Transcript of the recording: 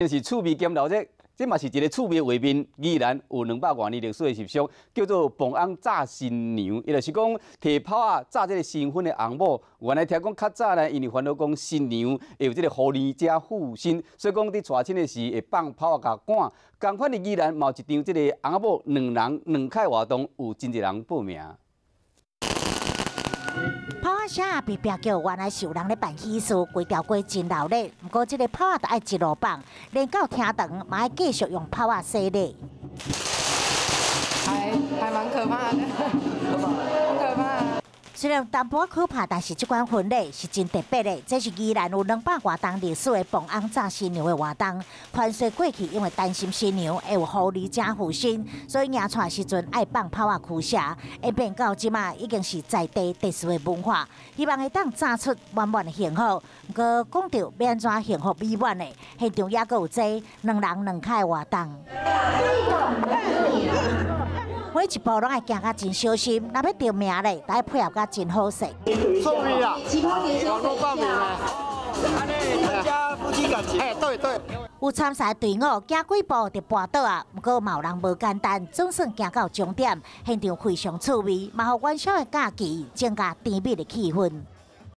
這是趣味兼鬧熱，這嘛是一个趣味畫面。宜蘭有200外年歷史的習俗，叫做磅翁紮新娘，伊就是講提炮仔紮這个新婚的翁某。原來聽講較早呢，因為煩惱講新娘會有這个狐狸精附身，所以講佇娶親的時會放炮仔共趕。仝款佇宜蘭嘛有一場這个翁某兩人兩開活動，有真濟人報名。炮仔聲被逼叫，原來是有人咧辦喜事，規條街真鬧熱。毋過這个炮仔著愛一路放，連到廳堂嘛愛繼續用炮仔洗禮。還蠻可怕的，很可怕。雖然淡薄可怕，但是這款婚禮是真特別的。這是宜蘭有200外冬歷史的磅翁紮新娘的活動。傳說過去因為擔心新娘會有狐狸精附身，所以迎娶時陣愛放炮仔驅邪。演變到這馬已經是在地特殊的文化，希望會當紮出滿滿的幸福。毋過講著欲按怎幸福美滿的，現場猶閣有這兩人兩腳的活動。每一步攏愛行甲真小心，若欲著名咧，著愛配合甲真好勢。趣味啊，網路報名啊，按呢增加夫妻感情。哎，對對。有參賽隊伍行幾步就跋倒啊，毋過嘛有人無簡單，總算行到終點，現場非常趣味，嘛予元宵的假期增加甜蜜的氣氛。